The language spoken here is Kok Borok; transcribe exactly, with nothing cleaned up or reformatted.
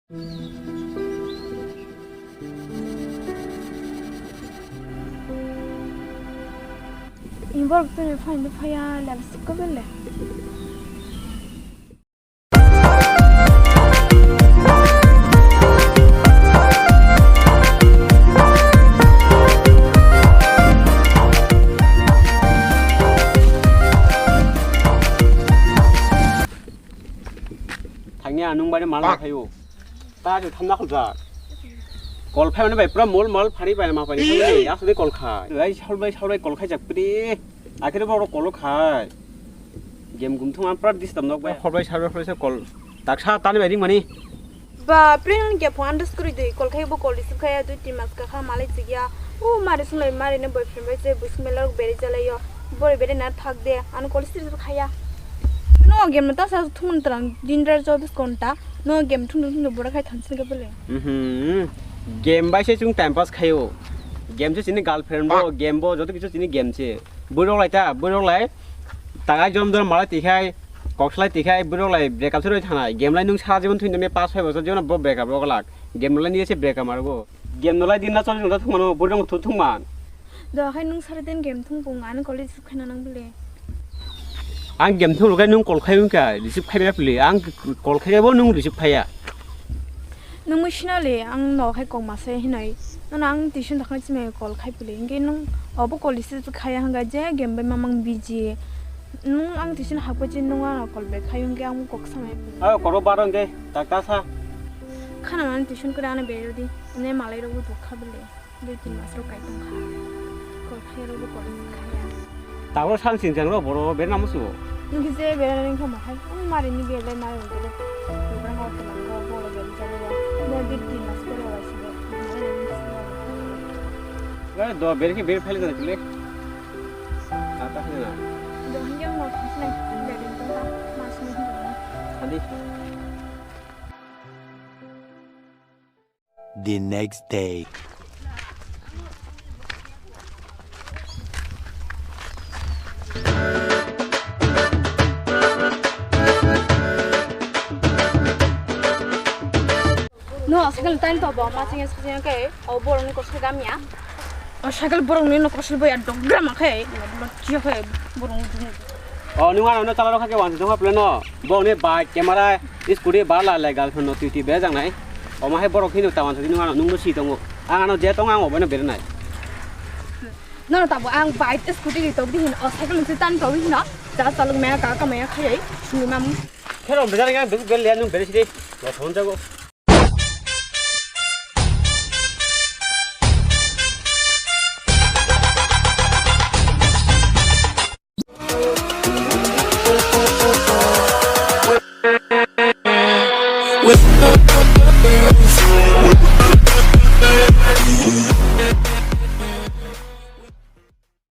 Borok tini phaino phaiya, lipstick ko bele. Thangya, nwng bai mal phaio. Ta chu thamna khulja. Kol phai mani bai pura mol mol phari bai ma pai ni. Asli kol khai. Ai sal bai sal bai kol khai jak pri. Akhir bo kol khai. Game gum thung an pura disturb nok bai. Hol bai sal bai kol. Tak sa tani bai ring mani. Ba, pre nang kya phone andas kuri dui, kol khai bo kol receive khaya, dui tin mas ka kha malai chigya. O mari sunglai mari ne boyfriend bai je, busi mela rok beri jalai yo. Bori beri na thak de, ano kol receive khaya. No game ta sa thung trang, din ra chobis ghonta. No game thung thung thung bora khai thang sin ka bele. Mhm. Game bai se chung time pass khayo. Game se chini girlfriend bo, game bo, joto kichu chini game se. Bui rok lai ta, bui rok lai. Tagai jom jom malai tikhai, kok salai tikhai, borok lai breakup se roi thanai. Game lai nwng sara jibon thwini pass five bosor jibon bo breakup rok lak. Game lai niye se breakup marugo. Game no lai din na choli nungda thwngmano, borok thung thwngman. Do khai nwng sara din game thung pung, ani college suk khana nang bile. Ang game thung lukai nwng kol khai wngkha, receive khai bela pili. Ang kol khai bo nwng receive khaiya. Nwng mui sinali ang no khai kok masa hinoi. Nono ang tuition thangna chimai call khai pili. Hinkhe nwng obo call receive khaiya hwnga je game bai mamang busy. Nwng ang tuition hakpai chini nwng ano call back khai hinkhe ang kok samai pili. Ayo koro baro hinkhe ta kasa. Khana mani tuition kore ano berodi. Ne malai rok bo dukha bili. Dui tin mas rok kai tongkha. Kol khai rok bo kol khai ya. Tabuk san sing jang rok boro bere namo subo. Nung khe je bere ring kha ma khai. Ang mari ni bere mari bere. Program rok tong ko boro bere jalo ya. Mo dui tin mas ko rok ai sibo. Ga do bere khe bere phele jana kule. Ata phele na. Do hinge mo phele bere tong kha. Mas ni hinge. Adi. The next day. No, cycle time to bo ma singe singe ke o borok ni kosa gamya. O cycle borok ni no kosa boya dok gram khe, no chiyo khe borok ni. O nwng ano chala rok kha khe wansi dongha pleno. Bo ni bike, camera, scooty ba la le girlfriend no twi twi bejak nai. Omo hai borok hino ta wansi nwng ano nwng no si tongo. Ang ano je tongo ang obo no bere nai. No no tabo ang bike scooty ri tok di hin o cycle si tan tok di hin. Jala chalok maya ka ka maya khai sumi mam. Khero bejak nai ang bere le nwng bere si de. Lo thon jago.